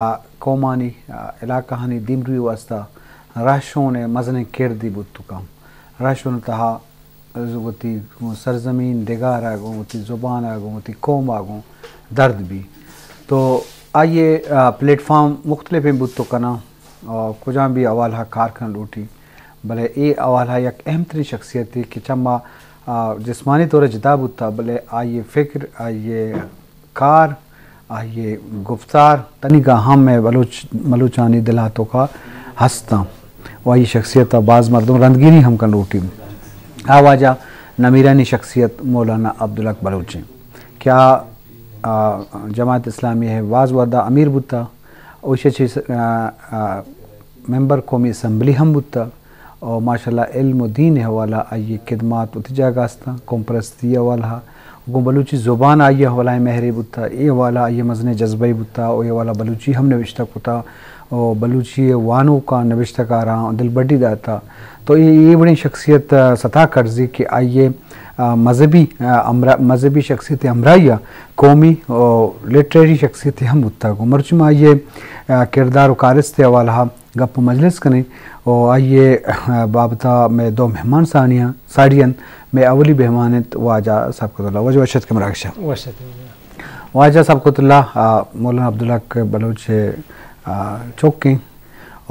آ، قومانی، آ، علاقہانی دیمروی واسطہ رہشون ءِ مزنیں کردی بوت کن۔ رہشون ءِ تہا وتی سرزمین ڈگار ءَ گوں، وتی زبان ءَ گوں، وتی قوم ءَ گوں درد بی۔ تو آئی ءِ، آ، پلیٹ فارم مختلفیں بوت کناں، آ، کجام بھی حوالہ کار کن لوٹی، بلے اے حوالہ یک اہم ترین شخصیتے کہ چما، آ، جسمانی طور جدا بوتا، بلے آئی ءِ فکر، آئی ءِ کار، آئی ءِ گفتار تنیگا ہم مئے بلوچ، بلوچانی دل ءِ توکا ہستاں و آئی شخصیت ءَ باز مردم رندگیری ہم کن لوٹی۔ آ واجہ نمیرانی شخصیت مولانا عبدالحق بلوچ ایں کہ آ، آ، جماعت اسلامی ءِ باز وھدا امیر بوتا، اوشی چہ، آ، آ، ممبر قومی اسمبلی ہم بوتا۔ و ماشاءاللہ علم و دین ءِ حوالہ آئی ءِ خدمات وتی جاگہ استاں، قوم پرستی ءِ حوالہ ءَ، گوں بلوچی زبان آئی ءِ حوالہ ءَ مہرے بوتا، اے حوالہ آئی ءِ مزنیں جذبہ بوتا، و اے حوالہ بلوچی ہم نوشتہ کتا، و بلوچی ءِ وانوکاں نوشتہ کاراں دلبڈی داتا۔ تو اے، اے وڑیں شخصیت، آ، ستا کرزی کہ آئی ءِ، آ، مذہبی، آ، ہمراہ، مذہبی شخصیت ءِ ہمراہی ءَ قومی و لٹریری شخصیت ہم بوتا۔ گوں مرچی ما آئی ءِ، آ، کردار و کارست ءِ حوالہ ءَ گپ و مجلس کنیں و آئی ءِ بابت ءَ مئے دو مہمان ساڑی اَنت، ساڑی اَنت۔ مئے اولی مہمان اَنت واجہ سبقت اللہ۔ واجہ وش اتکے مراگش ءَ۔ وش اتکے۔ واجہ سبقت اللہ، آ، مولانا عبدالحق بلوچ ءِ، آ، چک ایں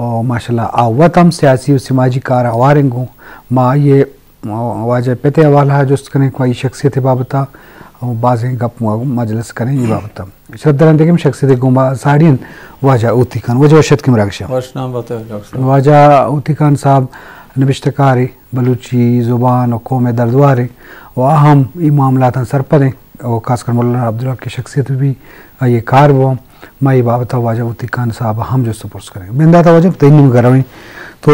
و ماشاءاللہ آ وت ہم سیاسی و سماجی کار ءَ ہوار ایں۔ گوں ما آئی ءِ واجہ پت ءِ حوالہ ءَ جست کنیں، آئی شخصیت ءِ بابت ءَ بازیں گپ و مجلس کنیں اے بابت ءَ۔ شرپ داریں دگہ ہم شخصیت گوں ما ساڑی اَنت، واجہ ہوتی خان۔ واجہ وش اتکے مراگش ءَ۔ وش نام بات ئے ڈاکٹر صاحب۔ واجہ ہوتی خان صاحب نبشتہ کارے، بلوچی زبان و قوم ءِ دردوارے و آ ہم اے معاملاتاں سرپد ایں و خاص کر مولانا عبدالحق ءِ شخصیت بی، آئی ءِ کار بواں۔ ما اے بابت ءَ واجہ ہوتی خان صاحب ءَ ہم جست و پرس کنیں۔ بندات ءَ واجہ تئی نیمگ ءَ رویں۔ تو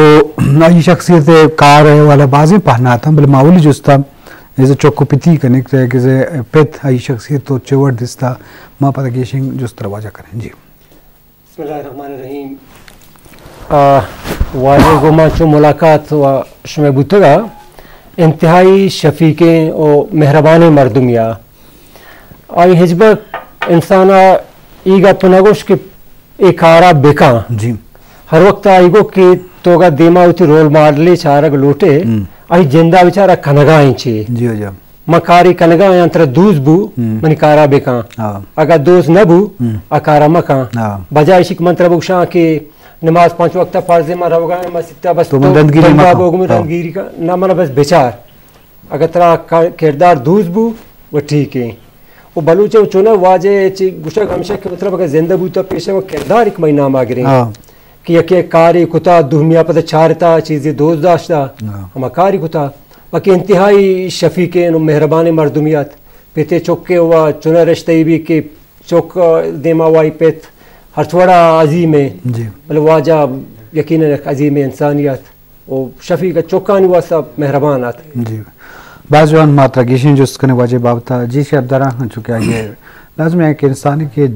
آئی شخصیت ءِ کار ءِ حوالہ ءَ بازیں پہنات اَنت، بلے ما اولی جست ءَ از چک و پتی کنیں کہ از پت آئی شخصیت تو چے وڑ دیستا، ما پدا گیشیں جست ءَ واجہ کنیں۔ جی۔ بسم اللہ الرحمن الرحیم۔ آ، واجہ گوں ما چو ملاقات و شمئے بوتگ ءَ انتہائی شفیقیں و مہربانیں مردمے ءَ۔ آئی ہچبر انسان ءَ اے گپ نہ گوشت کہ اے کار ءَ بکن۔ جی۔ ہر وقت آئی گو کہ تو اگاں دیما وتی رول ماڈلے چارگ لوٹے، ہم۔ آئی جند ءَ بچار ءَ کنگ ءَ ایں چی۔ جی، جی۔ من کارے کنگ ءَ آں، ترا دوست بو، ہم۔ منی کار ءَ بکن۔ ہاں۔ اگاں دوست نہ بو، ہم۔ آ کار ءَ مکن۔ ہاں۔ بجائے ایشی کہ من ترا بگوشاں کہ نماز پنچ وقت ءَ فرض ایں، من روگ ءَ آں، مسیت ءَ، بس تو من تو دندگیری دنبا مکن۔ بو، من ہاں۔ دندگیری کن، نہ من بس بچار۔ اگاں ترا کا-، کردار دوست بو، و ٹھیک ایں۔ و بلوچ ءَ چونہ واجہ چی گوشگ ہمیشہ کہ مطلب اگاں زندہ بوتا پیش ءَ و کردار ایک مئی نام آگریں۔ ہاں۔ کہ یکے کارے کتا، دومی ءَ پدا چارتا، چیزے دوست داشتا، ہاں۔ ہما کاری کتا۔ و کہ انتہائی شفیقیں و مہربانیں مردمی ات۔ پتے چکے و چونہ رشتہ ای بی کہ چک دیما وائی پت ہرچ وڑا عظیم ایں۔ جی۔ بلے واجہ یقیناً یک عظیمیں انسانی ات۔ و شفیق چکانی واسطہ مہربان ات۔ جی۔ باز جوان، ما ترا گیشیں جست کنیں واجہ بابت ءَ۔ جی شرپ داراں، چونکہ آئی ءِ لازم ایں کہ انسانی کہ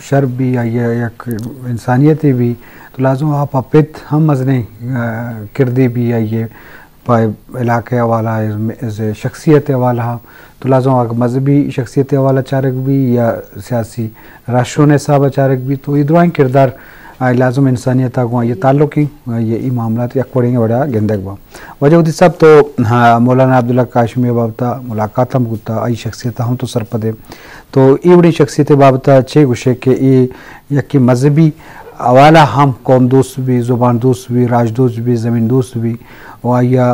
شر بی، آئی ءِ یک انسانیتے بی، تو لازم آ پہ پت ہم مزنیں، آ، کردے بی آئی ءِ پہ علاقہ ءِ حوالہ ءَ، از شخصیت ءِ حوالہ ءَ، تو لازم اگہ مذہبی شخصیت ءِ حوالہ چارگ بی یا سیاسی رہشون ءِ حساب ءَ چارگ بی، تو اے درائیں کردار آئی لازم انسانیت ءَ گوں آئی ءِ تعلق ایں، آئی ءِ اے معاملات یک وڑیں وڑا گندگ باں۔ واجہ ہوتی صاحب تو، ہاں، مولانا عبدالحق ہاشمی ءِ بابت ءَ ملاقات ہم بوتا، آئی شخصیت ءَ ہم تو سرپد ئے۔ تو اے وڑیں شخصیت ءِ بابت ءَ چے گوشے کہ اے یکے مذہبی حوالہ ہم قوم دوست بی، زبان دوست بی، راج دوست بی، زمین دوست بی، و آئی ءَ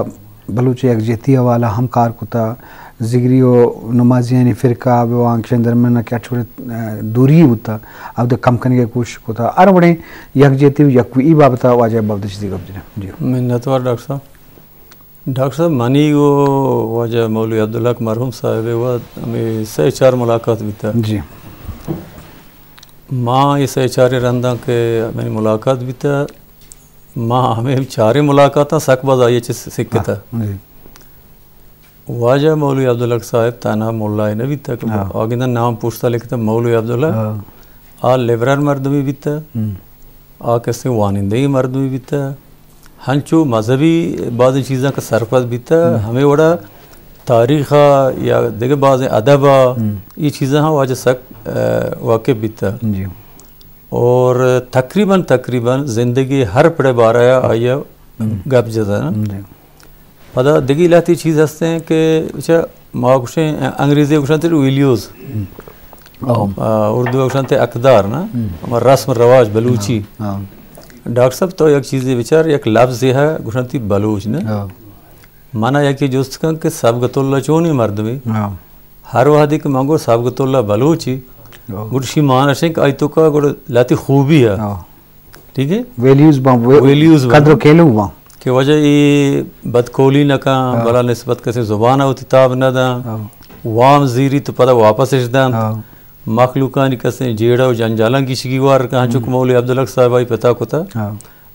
بلوچ یکجہتی حوالہ ہم کار کتا، زگری و نمازیانی فرقہ بوان کہ درمیان کہ اچ وڑیں، آ، دوری بوتا، اود کم کنگ ءِ کوشش کتا۔ ہر وڑیں یکجہتی و یکوئی بابت ءَ واجہ بابت چیزے گپ جنیں۔ جی۔ منتوار ڈاکٹر صاحب۔ ڈاکٹر صاحب، منی و واجہ مولوی عبدالحق مرحوم صاحب ءِ وت ہمے سہ چار ملاقات بیتا۔ جی۔ ما اے سہ چاریں رنداں کہ منی ملاقات بیتا، ما ہمے چاریں ملاقاتاں سک باز آئی ءَ چہ سکتا۔ ہاں، جی۔ واجہ مولوی عبدالحق صاحب تنہا ملا نہ بیتا کہ ہاں۔ آگندہ نام پشتا لکھتا مولوی عبدالحق۔ ہاں۔ آ لبرل مردمی بیتا۔ ہم۔ آ کسے وانندگی مردمی بیتا۔ ہنچو مذہبی بازیں چیزاں کہ سرپد بیتا، ہم۔ ہمے وڑا تاریخ ءَ یا دگہ بازیں ادب ءَ، ہم۔ اے چیزاں ہم واجہ سک، آ، واقف بیتا۔ جی۔ اور تقریباً تقریباً زندگی ہر پڑے بارہ آئی گپ جتا نا۔ پدا دگی لہتی چیز ہستیں کہ اچھا ما گوشیں، انگریزی گوشنتے ویلیوز، اردو گوشنتے اقدار نا، ہما رسم رواج بلوچی۔ ڈاکٹر صاحب تو یک چیزے بچار، یک لفظے ہے گوشنتی بلوچ نا۔ منا یکے جست کن کہ سبقت اللہ چونی مردمے؟ ہر وہدے کہ من گو سبقت اللہ بلوچی، گڑ شی معنی شنک آئی تو کا گڑ لہتی خوبی ہے۔ ٹھیک ہے؟ ویلیوز باں، وے-، ویلیوز باں۔ قدر و کیلو باں۔ کہ وجہ ای بدقولی نہ کن، بلا نسبت کسی زبان ہوتی تاب نہ داں، وام زیری تو پدا واپس اش داں۔ مخلوقانی کسی جیڑہ و جنجالاں گیشگی وار کن، چک مولوی عبدالحق صاحب آئی پتا کتا۔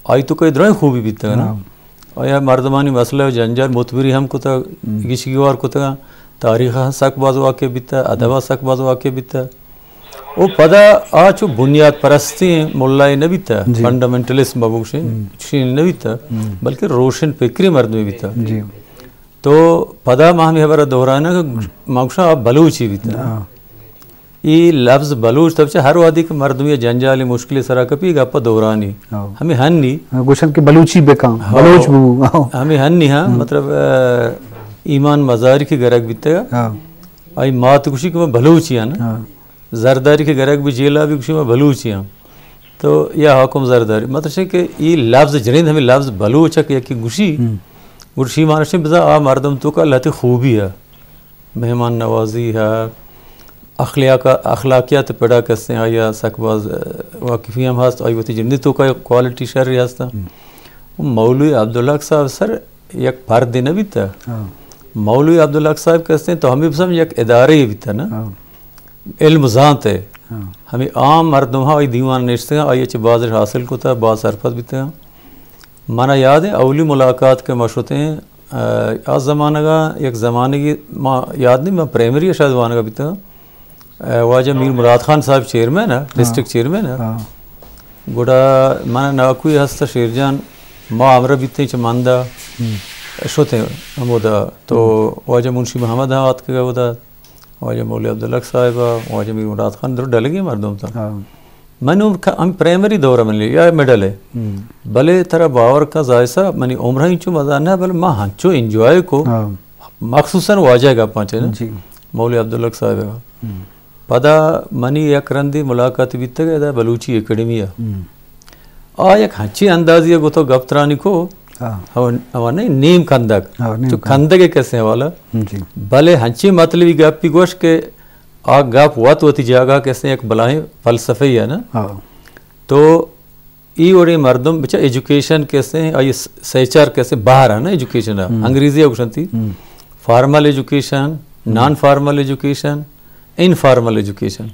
آئی تو کوئی درائیں خوبی بیتا نا۔ آیا مردمانی مسئلہ و جنجال متبری ہم کتا، گیشگی وار کتا، تاریخ سک باز واقع بیتا، ادب سک باز واقع بیتا۔ او پدا آ چو بنیاد پرستیں ملائے نہ بیتا، فنڈامنٹلسٹ ما بگوشیں، چشیں نہ بیتا، بلکہ روشن فکری مردمے بیتا۔ تو پدا ما ہمیں خبر دہرائنا کہ ما گوشاں آ بلوچی بیتا۔ ای لفظ بلوچ تب چہ ہر وہدی کہ مردمی جنجالی مشکلی سرا کپی گپا دہرانی۔ ہمیں ہنی۔ گوشن کہ بلوچی بکن، بلوچ بو۔ ہمیں ہنی ہاں، مطلب، ایمان مزاری کے گرگ بیتا۔ آئی مات گوشی کہ میں بلوچی ہاں نا۔ زرداری کے گرگ بھی جیلا بھی گوشی میں بلوچی ہاں۔ تو یا حاکم زرداری۔ مطلب شے کہ ای لفظ جنید ہمیں لفظ بلوچ ہے کہ یکی گوشی، گوشی معنی شے بزا آ مردم تو کا لہتی خوبی ہے۔ مہمان نوازی ہے، اخلاق-، اخلاقیات پڑا کسیں آیا سک باز، آ، واقفی ہم ہست، آئی وتی جندی تو کا کوالٹی شر ہستا۔ مولوی عبدالحق صاحب سر یک پردے نہ بیتا۔ مولوی عبدالحق صاحب کسیں تو ہمیں بسم یک ادارے بیتا نا۔ علم زانت ہے۔ ہمیں عام مردم ہا آئی دیوان نشتگا، آئی چہ بازش حاصل کتا، باز سرپد بیتا۔ منا یاد ہے اولی ملاقات کہ ما شتیں، آ، آ زمانگا یک زمانگی ما یاد نہیں، ما پرائمری شاید وانگا بیتا۔ آ، واجہ میر مراد خان صاحب چیئرمین ہے، ڈسٹرکٹ چیئرمین ہے۔ گڑا منا ناکوئی ہستا شیر جان، ما ہمرا بیتیں چہ مندا شتیں ہمودا۔ تو واجہ منشی محمد ہاں آتکگا اودا، واجہ مولوی عبدالحق صاحب، واجہ میر مراد خان در ڈلگی مردم تا۔ من عمر ک-، ہم پرائمری دور ءَ من یا مڈل ءَ۔ بلے ترا باور کن زاہد صاحب، منی عمر انچو مزن نہ، بلے ما ہنچو انجوائے کو، مخصوصاً واجہ گپاں چہ نا، مولوی عبدالحق صاحب ءَ۔ پدا منی یک رندی ملاقات بیتگ ادا بلوچی اکیڈمی ءَ۔ آ یک ہنچی اندازی ءَ گوتو گپ ترانی کو، ہو، ہو نہیں، نیم کندگ۔ چو کندگ ءِ کسے حوالہ۔ بلے ہنچی مطلبی گپی گوش کہ آ گپ وت وتی جاگہ کسے یک بلاہیں فلسفہ ءَ نا۔ تو ای وڑیں مردم بچا ایجوکیشن کسے، آئی س-، سیچار کسے باہر ہے نا ایجوکیشن ہے۔ انگریزی ءَ گوشنتی فارمل ایجوکیشن، نان فارمل ایجوکیشن، انفارمل ایجوکیشن۔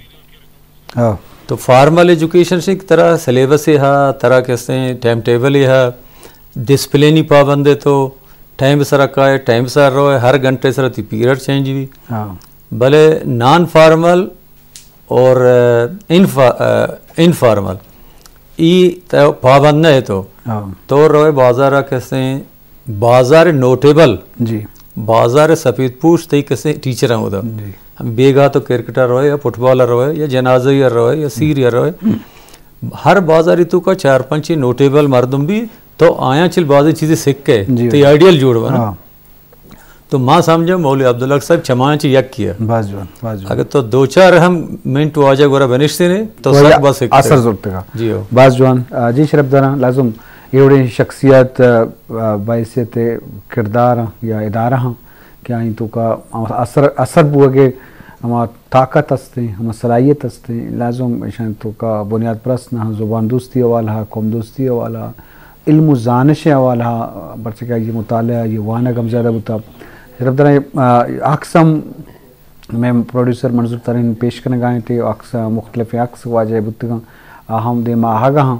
تو فارمل ایجوکیشن سے ترا سلیبس ہے، ترا کسے ٹائم ٹیبل ہے، ڈسپلینی پابند ہے تو ٹائم سرا کائے، ٹائم سرا روئے، ہر گھنٹے سرا تی پیریڈ چینج بھی۔ بلے نان فارمل اور، آ، انفا-، آ، انفارمل ای تو پابند نہ ہے تو۔ تو روئے بازار کسے بازار نوٹیبل، بازار سفید پوش تئی کسے ٹیچر ہیں ادا۔ ہم بیگا تو کرکٹر روئے یا فٹبالر روئے یا جنازہ روئے یا سیر روئے۔ ہر بازاری تو کا چار پنچ نوٹیبل مردم بھی تو آیاں چل بازی چیزیں سکے، تئی آئیڈیل جوڑ بنا۔ تو ما سمجھا مولوی عبدالحق صاحب چماں چہ یکی ہے۔ باز جوان، باز جوان۔ اگر تو دو چار ہم منٹ واجہ گورا بنشتے نے تو سک بس اثر زرتگا۔ جی ہو۔ باز جوان۔ آ، جی شرف داراں، لازم ایوڑیں شخصیت، آ، آ، بحیثیت کردار یا ادارہ ہاں کہ آئیں تو کا اثر، اثر بوگے ہما طاقت استیں، ہما صلاحیت استیں، لازم ایشان تو کا بنیاد پرست نہ زبان دوستی حوالہ، قوم دوستی حوالہ، علم و زانش حوالہ، پرچہ کہ یہ مطالعہ، یہ وانگ ہم زیادہ بوتا۔ شرف داراں، آ، عکس ہم میں پروڈیوسر منظور ترین پیش کنگا ہیں تے عکس، مختلف عکس واجہ بوتگاں، آ ہم دیم آہگا ہاں۔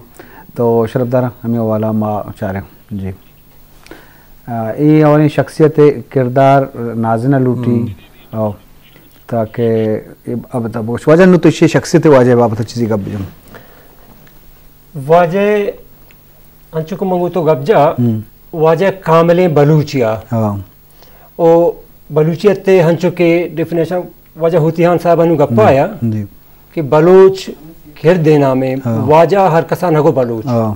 تو شرف داراں ہمیں حوالہ ما چاریں۔ جی۔ آ، اے اولیں شخصیت کردار نازنہ لوٹی۔ او، تاکہ اے اب تب واجہ نو تو شی شخصیت واجہ بابت چیزی گپ بجم۔ واجہ انچو کہ من گو تو گپ جا، واجہ کاملیں بلوچیا۔ او بلوچیت ہنچو کہ ڈیفینیشن واجہ ہوتی خان صاحب انو گپا آیا کہ بلوچ کردے نامیں ہاں۔ واجہ ہر کسا نگو بلوچ۔ ہاں۔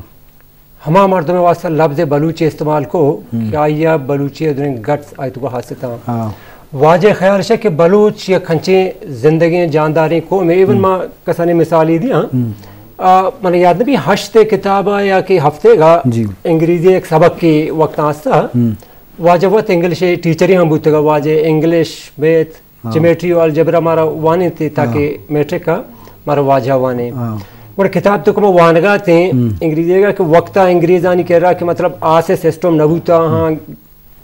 ہما مردم واسطہ لفظ بلوچی استعمال کو ہم۔ کہ آئی ء بلوچی ء دریں گٹس آئی توکا ہستاں۔ ہاں۔ واجہ خیال شہ کہ بلوچ یک ہنچیں زندگیں جانداریں قومے، ایون ہم۔ ما کسانی مثالی دیاں۔ ہم۔ آ، من یاد نبی ہشت کتاب ء یا کہ ہفتے گا جی۔ انگریزی ایک سبق کے وقت آستا۔ ہم۔ واجہ وت انگلش ٹیچری ہم بوتگا، واجہ انگلش، میتھ، ہاں۔ جیومیٹری و الجبرا مارا وانینتی تاکہ ہاں۔ میٹرک ء مارا واجہ وانے۔ ہاں۔ گڑا کتاب تو کما وانگا تیں ہم۔ انگریزی کا کہ وقتا انگریزانی کرا کہ مطلب آس سسٹم نہ بوتا ہم۔ ہاں،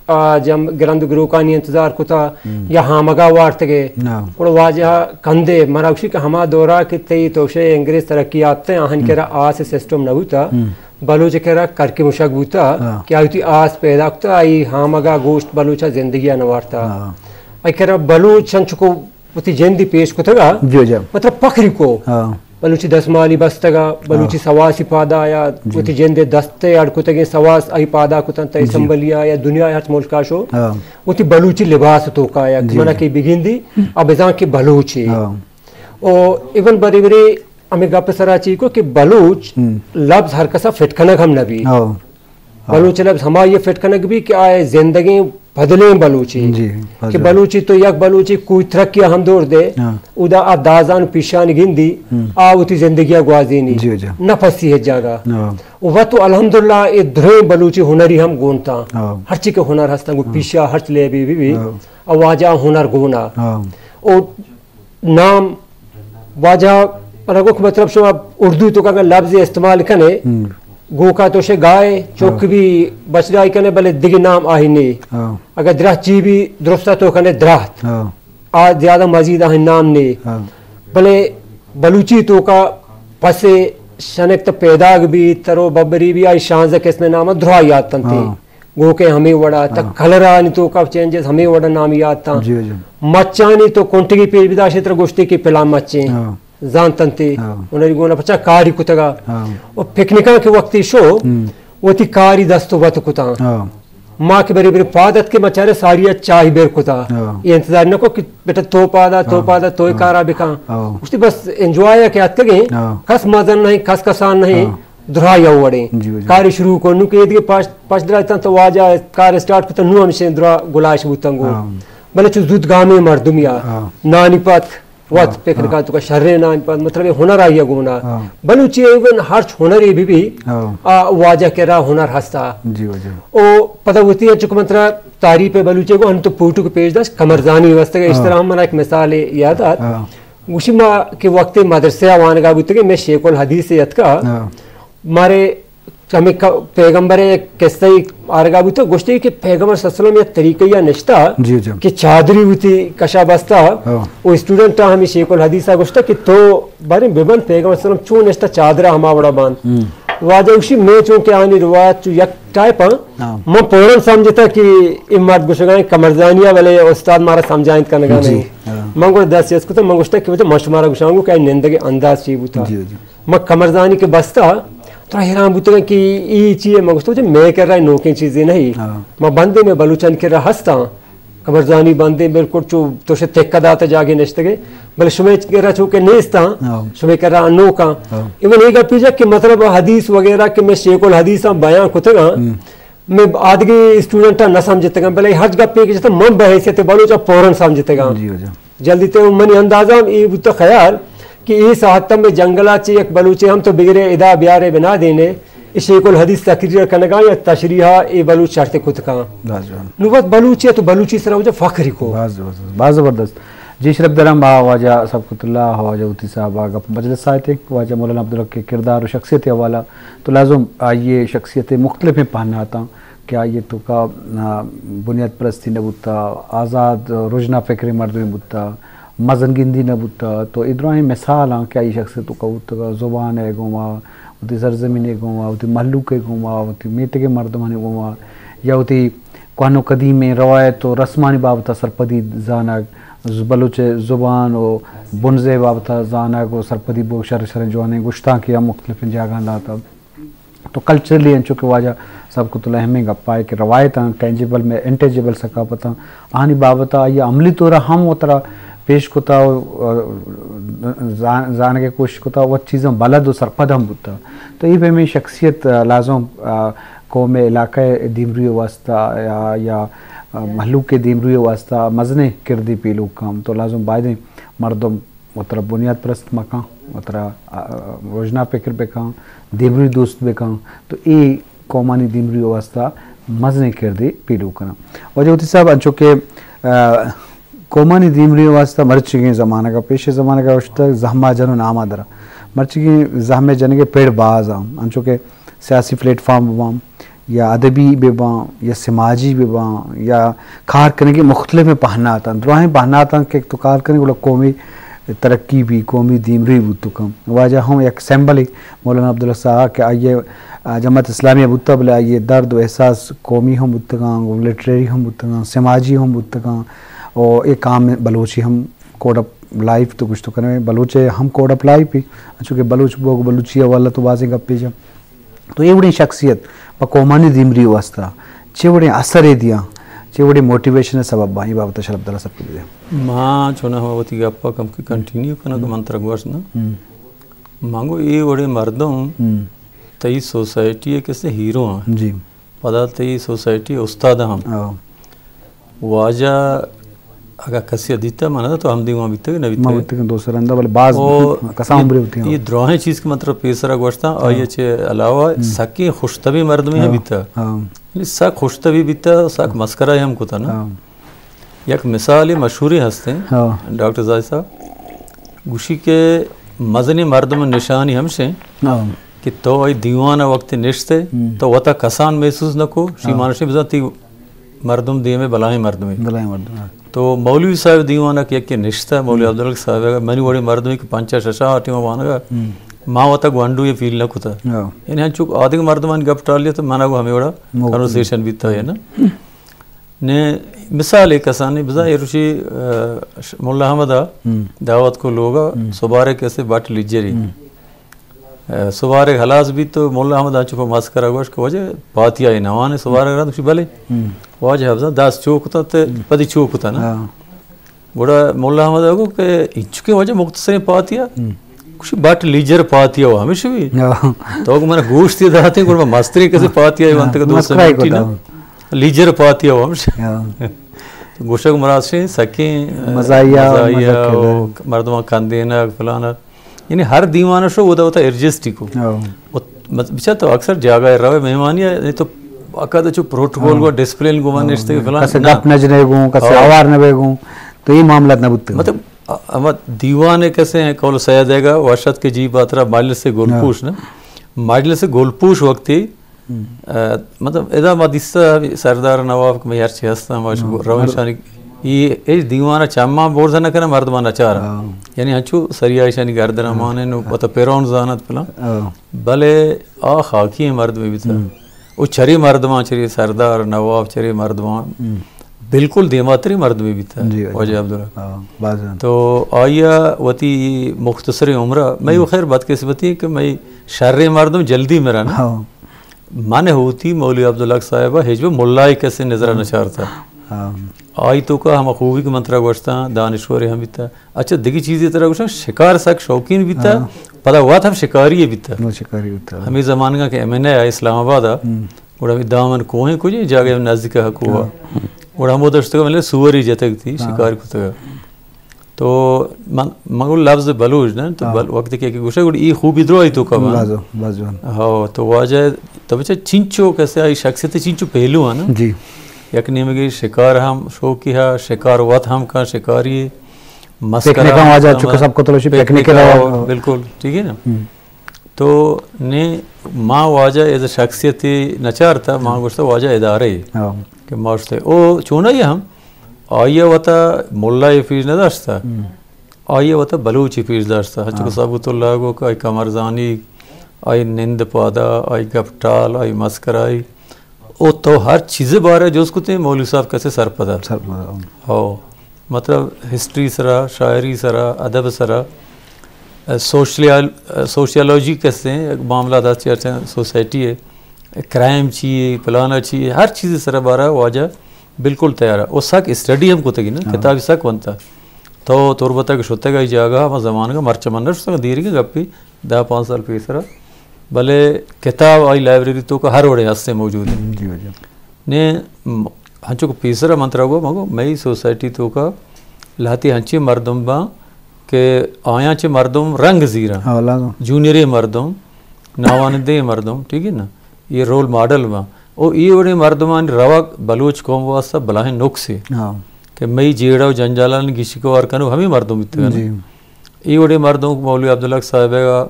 آ، جم گرند گروکانی انتظار کتا ہم۔ یا ہامگا وارتگے۔ ہاں۔ گڑا واجہ کندے منا گوشی کہ ہما دورا کہ تئی تو شے انگریز ترقی یافتہ آہن ہم۔ کرا آس سسٹم نہ بوتا۔ ہم۔ بلوچ کرا کرکی مشک بوتا ہاں۔ کہ آئی وتی آس پیدا کتا، آئی ہامگا گوشت بلوچا زندگی نوارتا۔ ہاں۔ آئی کرا بلوچ انچکو وتی جندی پیش کتگا، جی، جی۔ مطلب فخری کو۔ ہاں۔ بلوچی دستمالی بستگا، بلوچی ہاں۔ سواسی پادا یا جی۔ وتی جندے دستے اڑ کتگیں سواس آئی پادا کتن تا جی۔ اسمبلیا یا دنیا ہر ملکا شو۔ ہاں۔ وتی بلوچی لباس تو کایا کہ جی، منا جی۔ کہ بگندی، اب بزاں کہ بلوچی۔ ہاں۔ او ایون بری بری ہمیں گپ سرا چی کو کہ بلوچ ہم۔ لفظ ہر کسا فٹ کنگ ہم نبی۔ ہاں۔ ہاں۔ بلوچ لفظ ہما یہ فٹ کنگ بی کہ آئے زندگیں بدلیں بلوچی۔ جی، کہ بلوچی تو یک بلوچی کوئی ترکی ہم دور دے، ہاں۔ ادا آ دازان پیشان گندی، ہم۔ آ وتی زندگی گوازینی۔ جی، جی۔ نفسی ہے جاگا۔ ہاں۔ و تو الحمدللہ اے دریں بلوچی ہنری ہم گونتا۔ ہاں۔ ہرچی کہ ہنر ہستن گو ہاں۔ پیشا ہرچ لے بی بی بی، ہاں۔ آ واجہ ہنر گونا۔ ہاں۔ او نام واجہ، منا گو کہ مطلب شما اردو تو کا لفظ استعمال کنے، ہم۔ گوکا تو شے گائے، چوک ہاں۔ بھی بچرائی کنے، بلے دگہ نام آہی نے۔ ہاں۔ اگر درہ چی بھی درستا تو کنے درہت۔ ہاں۔ آ زیادہ مزید آہی نام نے۔ ہاں۔ بلے بلوچی تو کا پسے شنک تو پیداگ بھی، ترو ببری بھی، آئی شانزدہ قسم نام درہ یاد تنتے۔ ہاں۔ گوکے ہمے وڑا، تا ہاں۔ کلرانی توکا چینجز ہمے وڑا نامی آتاں۔ جی، جی۔ مچانی تو کنٹگی پیش بداشے ترا گوشتے کہ پلان مچیں۔ ہاں۔ زانتنتے۔ ہاں۔ انہی گونا پچا کاری کتگا۔ ہاں۔ و پکنکاں کہ وقتی شو، ہم۔ وتی کاری دست و وت کتاں۔ ہاں۔ ما کہ بری بری پاد ات کہ مچارے ساری چاہی بیر کتا۔ ہاں۔ یہ انتظار نہ کو کہ بیٹا تو پادا، تو ہاں۔ پادا، تو ہاں۔ کارا بکاں۔ ہاں۔ گوشتی بس انجوائے کہ اتکگیں، ہاں۔ کس مزن نہیں، کس کسان نہیں۔ ہاں۔ درا یا وڑیں۔ جی، جی۔ کاری شروع کو، نو کہ ایدگہ پاش، پاش درا تن تو واجہ کار اسٹارٹ کتا، نو ہمشیں درا گلاش بوتن گو۔ ہاں۔ بلے چو زود گامیں مردم یا ہاں۔ نانی پت وت ہاں، پکر ہاں۔ کا تو کا شریں نانی پت، مطلب ہنر آئی گونا۔ ہاں۔ بلوچی ایون ہرچ ہنری بھی بھی، ہاں۔ آ واجہ کرا ہنر ہستا۔ جی، جی۔ او پدا وتی چکو من ترا تعریف بلوچی گو، ہن تو پوٹو کو پیش داشت، کمرزانی واسطے ہاں۔ اس طرح ہم منا ایک مثال یاد آت۔ ہاں۔ گوشی ما کہ وقت مدرسہ ء وانگا بوتگیں، مئے شیخ الحدیث ء اتکا، ہاں۔ مارے ہمیں ک-، پیغمبر ء قصہ ء آرگا بوتگ، گوشتے کہ پیغمبر صلی اللہ علیہ وسلم یک طریقہ یا نشتا جی، جی۔ کہ چادری ہوتی کشا بستا، ہاں۔ و اسٹوڈنٹ ہمیں شیخ الحدیث ء گوشتا کہ تو باریں ببند پیغمبر صلی اللہ علیہ وسلم چون نشتا چادرا ہما وڑا باند۔ ہم۔ واجہ گوشی میں چون کہ آنی روایت چو یک ٹائپ ہاں، ہاں۔ من فوراً سمجھتا کہ اے مرد گوشگا ایں کمرزانی ء، بلے استاد مارا سمجھائینت کنگا جی، نہیں۔ ہاں۔ من گوڑ دست یس کتا، من گوشتا کہ بچہ من شمارا گوشاں گو کہ آئی نندگ انداز چی بوتا۔ جی، جی۔ من کمرزانی کہ بستا، ترا حیران بوتگاں کہ اے چی ہے؟ من گوشتا بچہ میں کرا نوکیں چیزے نہیں۔ ہاں۔ من بندے میں بلوچان کرا ہستاں۔ کمرزانی بندیں بالکل چو تو شے تکہ داتا جاگے نشتگے، بلے شمے کرا چو کہ نیستاں، ہاں۔ شمے کرا انوکاں۔ ہاں۔ ایون اے گپی جا کہ مطلب حدیث وغیرہ کہ میں شیخ الحدیثاں بیان کتگاں، ہم۔ میں آدگی اسٹوڈنٹاں نہ سمجھتگاں، بلے ہر گپے کہ جتا من بحیثیت بلوچا فوراً سمجھتگاں۔ جی، جی۔ جلدی تے منی اندازہ ہم اے بوتا خیال کہ اے ساعت میں جنگلا چے یک بلوچے ہم تو بگرے ادا بیارے بنا دینے۔ اے شیخ الحدیث تقریر کنگا یا تشریحا اے بلوچ شرط کت کن۔ باز جوان۔ نو وت بلوچی تو بلوچی سرا وجہ فخری کو۔ باز زبردست، باز زبردست۔ جی شرف درم آ واجہ سبقت اللہ، واجہ ہوتی صاحب آ گپ مجلس آئے تھے، واجہ مولانا عبدالحق کے کردار و شخصیت حوالہ تو لازم آئیے شخصیت مختلف پہناتا کہ آئیے تو کا، آ، بنیاد پرستی نہ بوتا، آزاد رجنا فکر مردم بوتا، مزن گندی نہ بوتا، تو اے دراہیں مثال آں کہ آئی شخصیت تو کا بوتگا، زبان ء گوما، وتی سرزمین ء گوما، وتی مہلوک ء گوما، وتی میتگ ء مردمانی گوما، یا وتی کوہن و قدیمیں روایت و رسمانی بابت ء سرپدی زانگ، ز-، بلوچ ء زبان و بنز ء بابت ء زانگ و سرپدی بوگ، شر شریں جوانیں گشتانکے ہم مختلفیں جاگہاں داتگ۔ تو کلچرلی انچو کہ واجہ سبقت اللہ ہمیں گپا ہے کہ روایتاں، ٹینجیبل میں انٹینجیبل ثقافتاں، آنی بابت آئی عملی طور ہم وترا پیش کتا و، آ، زان-، زانگ ءِ کوشش کتا، وت چیزاں بلد و سرپد ہم بوتا۔ تو اے پیمیں شخصیت، آ، لازم، آ، قوم ءِ علاقہ ءِ دیمروی ءِ واسطہ یا، یا، آ، مہلوک ءِ دیمروی ءِ واسطہ مزنیں کردے پیلو کن۔ تو لازم بایدیں مردم وترا بنیاد پرست مکن، وترا، آ، رژنا فکر بکن، دیمروی دوست بکن۔ تو اے قومانی دیمروی ءِ واسطہ مزنیں کردے پیلو کناں۔ واجہ ہوتی صاحب، انچو کہ، آ، قومانی دیمروی ءِ واسطہ مرچیگیں زمانگ ءَ، پیش زمانگ ءَ اشتگ زہم ءَ جن و نام ءَ در۔ مرچیگیں زہم ءِ جنگ ءِ پڑ باز آں، انچو کہ سیاسی پلیٹ فارم بباں، یا ادبی بباں، یا سماجی بباں، یا کار کنگی مختلف پہنات آں۔ دراہیں پہنات آں کہ تو کار کنگ گڑا قومی ترقی بی، قومی دیمروی بوت کن۔ واجہ ہم یک سمبلے مولانا عبدالحق صاحب کہ آئی ءَ، آ، جماعت اسلامی ءَ بوتہ، بلے آئی ءِ درد و احساس قومی ہم بوتگاں، و لٹریری ہم بوتگاں، سماجی ہم بوتگاں، و اے کام بلوچی ہم کوڈ آف لائف تو گوشت کنئے، بلوچ ءِ ہم کوڈ آف لائف ہے، چونکہ بلوچ بوگ بلوچی حوالہ تو بازیں گپے جا۔ تو اے وڑیں شخصیت پہ قومانی دیمری واسطہ چے وڑیں اثرے دیاں، چے وڑیں موٹیویشن ءِ سبب باں، اے بابت ءَ شرف دار صاحب بگوشے۔ ما چوناہا وتی گپ ءَ کمکے کنٹینیو کناں کہ من ترا گوشت نا۔ ہم۔ من گو اے وڑیں مردم ہم۔ تئی سوسائٹی ءِ کسے ہیرو آں۔ جی۔ پدا تئی سوسائٹی استاد ہم۔ ہاں۔ واجہ اگاں کسے ءَ دیتہ، من تو ہم دیوان بیتگ نہ بیتگ۔ ما بیتگ دو سرندہ، بلے باز او کسان عمرے ہوتی ہیں۔ یہ دراہیں چیز کہ من ترا پیسرا گوشتاں، ہاں۔ آئی ءَ چہ علاوہ ہم۔ سکیں خوشتبیں مردمے ہم ہاں۔ بیتہ۔ ہاں۔ یعنی سک خوشتبی بیتہ، سک مسکرا ہم کتہ نا۔ ہاں۔ یک مثال مشہورے ہستیں، ہاں۔ ڈاکٹر زاہد صاحب گوشی کہ مزنیں مردم نشانی ہمشیں ہاں۔ کہ تو آئی دیوان وقت نشتے، ہم۔ تو وتا کسان محسوس نہ کو، شی ہاں۔ مانشیں بزاں تی مردم دیمے بلاہیں مردمے۔ بلاہیں مردم، ہاں۔ تو مولوی صاحب دیوان کہ یکے نشتہ، مولوی ہم۔ عبدالحق صاحب، منی وڑیں مردمے کہ پنچا ششا آ ٹیما وانگا، ہم۔ ما وتا گونڈو یہ فیل نہ کتا۔ ہاں۔ یعنی ہنچو آدگہ مردمانی گپ ٹالی تو منا گو ہمیں وڑا مو-، کنورسیشن بیتا ہے نا۔ نے مثال ایک کسانی بزاں ایروشی، آ، ش-، ملا احمد آ ہم۔ دعوت کو لوگا ہم۔ سبارے کسے بٹ لیجری۔ ہم۔ آ، سبارے ہلاس بیت تو ملا احمد آ چکو مسکرا گوش کہ واجہ پاتیا نوانے سبارے رند بلے۔ ہم۔ واجہ بزاں دست چوک تا تے ہم۔ پدی چوک تا نا۔ ہاں۔ گڑا ملا احمد ءَ گو کہ انچکیں واجہ مختصریں پاتیا، ہم۔ گوشی بٹ لیجر پاتیا و ہمیش بھی۔ ہاں۔ تو کہ من گوشت داتے، گڑا من مستریں کسے پاتیا ہاں، ونت کہ دوست مسکرائی منٹی کتا۔ نا۔ لیجر پاتیا و ہمیش۔ ہاں۔ گوشگ مراد شے سکیں مزاحیہ، مزاحیہ مزاحیہ و مردمان کندینگ فلانا۔ یعنی ہر دیوان شو ودا وتا ایڈجسٹ کو۔ ہاں۔ و مت-، بچا تو اکثر جاگہ روے مہمانی ہے، نہیں تو اکد چو پروٹوکول ہاں۔ گو ڈسپلن گو من ہاں۔ نشتے فلان کسے نہ۔ گپ نہ جنے گو، کسے ہاں۔ آوار نہ بے گو، تو یہ معاملات نہ بوتے۔ مطلب، ا-، اما دیوان کسے ہیں، قول سید ہے گا، وشت کے جی باترا مجلس گلپوش ہاں۔ نا۔ مجلس گلپوش وقتی ہم۔ ا، مطلب، ادا ما دیستا سردار نواب کہ میں ہرچی ہستاں، ما ہم۔ روشانی، یہ، یہ دیوان چمان بورز نہ کرنا، مردمان نچارا۔ ہاں۔ یعنی ہنچو سریائشانی گردن ہاں۔ مانے نو، ہاں۔ پتہ پیرون زانت پلا۔ ہاں۔ بلے آ خاکی مردمے بیتا۔ ہم۔ او چری مردمان، چری سردار نواب، چری مردمان ہم۔ بالکل دیماتری مردمے بیتا۔ جی، واجہ عبداللہ۔ ہاں، باز ہاں۔ تو آیا وتی مختصر عمرہ، میں ہم۔ وہ خیر بدقسمتی کہ میں شر مردم جلدی میرا نا۔ ہاں۔ من ہوتی مولوی عبدالحق صاحب ہچ بہ ملائے کسے نظر ہاں۔ نہ چارتا۔ ہاں۔ آئی تو کا ہم خوبی کہ من ترا گوشتاں، دانشور ہم بیتا۔ اچھا، دگی چیزے ترا گوشاں، شکار سک شوقین بیتا، ہاں۔ پدا وات ہم شکاری بیتا۔ نو شکاری بیتا۔ ہمیں زمانگا کہ ایم این اے آ اسلام آباد آ، ہم۔ گڑا ہمیں دامن کوہیں کجے جاگہ ہم نزدیک ہکو آ۔ ہاں۔ گڑا ہمو دشتگا ملے سوری جتگ تھی، ہاں۔ شکار کتگا۔ تو من، من گو لفظ بلوچ نا، تو ہاں۔ بل-، وقت کہ، کہ گوشے گڑا ای خوبی درو آئی تو کا بنا۔ بازو، بازو۔ ہاں، تو واجہ، تو بچا چنچو کسے آئی شخصیت چنچو پہلو ہے نا۔ جی۔ یک نیمگے شکار ہم شوقی ہے، شکار وت ہم کا شکاری مسکرا پکنک ہم واجہ ہم چکہ سب کو تلوشی پکنک پکنک رہا۔ بالکل، ٹھیک ہے نا؟ ہم۔ تو نے ما واجہ ایز اے شخصیت نچارتا، ما ہم۔ گوشتا واجہ ادارے۔ ہاں۔ کہ ما گوشتے، او چونائی ہم، آئی وتا ملا پیش نداشتا۔ ہم۔ آئی وتا بلوچی پیش داشتا۔ ہاں۔ چکہ صاحب تو اللہ گو کہ آئی کمرزانی، آئی نند پادا، آئی گپ ٹال، آئی مسکرائی۔ او تو ہر چیز بارے جز کتے، مولوی صاحب کسے سرپدا۔ سرپدا، ہاں۔ ہو۔ مطلب، ہسٹری سرا، شاعری سرا، ادب سرا، ا، سوشلیال-، ا، سوشیالوجی کسے، معاملہ دا چرچا سوسائٹی ہے، کرائم چی ہے، پلانا چی ہے، ہر چیز سرا بارا واجہ بالکل تیار ہے۔ او سک اسٹڈی ہم کتگی نا، ہاں۔ کتابی سک ونتا۔ تو تربت ءَ کہ شتگ آئی جاگہ ءَ، ما زمانگ ءَ مرچ من نہ شتگ، دیرگیں گپے، دہ پانچ سال پیسر ءَ۔ بلے کتاب آئی لائبریری توکا ہر وڑیں ہستیں موجود ہیں۔ جی، جی۔ نے، م، ہنچو کہ پیسر ءَ من ترا گو، مگو، مئی سوسائٹی توکا لہتی ہنچیں مردم باں کہ آیاں چہ مردم رنگ زیراں۔ ہاں، لازم۔ جونیریں مردم، ناوانندہیں مردم، ٹھیک ہے نا؟ یہ رول ماڈل باں۔ او اے وڑیں مردمانی روگ بلوچ قوم واسطہ بلاہیں نقصے۔ ہاں۔ کہ مئی جیڑہ و جنجالانی گیشی کوار کنوک ہمے مردم بیتگ انت۔ جی۔ اے وڑیں مردم مولوی عبدالحق صاحب ءَ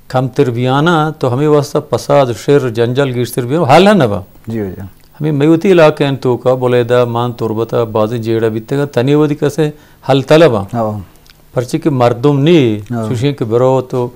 کمتر بیانا تو ہمے واسطہ پساد، شر، جنجال گیشتر بیان، حل نہ با۔ جی، جی۔ ہمے مئی وتی علاقہ انت توکا، بلیدہ، مان، تربت ءَ بازیں جیڑہ بیتگ انت، تنی وتی کسے حل طلب انت۔ ہاں۔ پرچے کہ مردم نی، ہاں۔ چوشیں کہ برو تو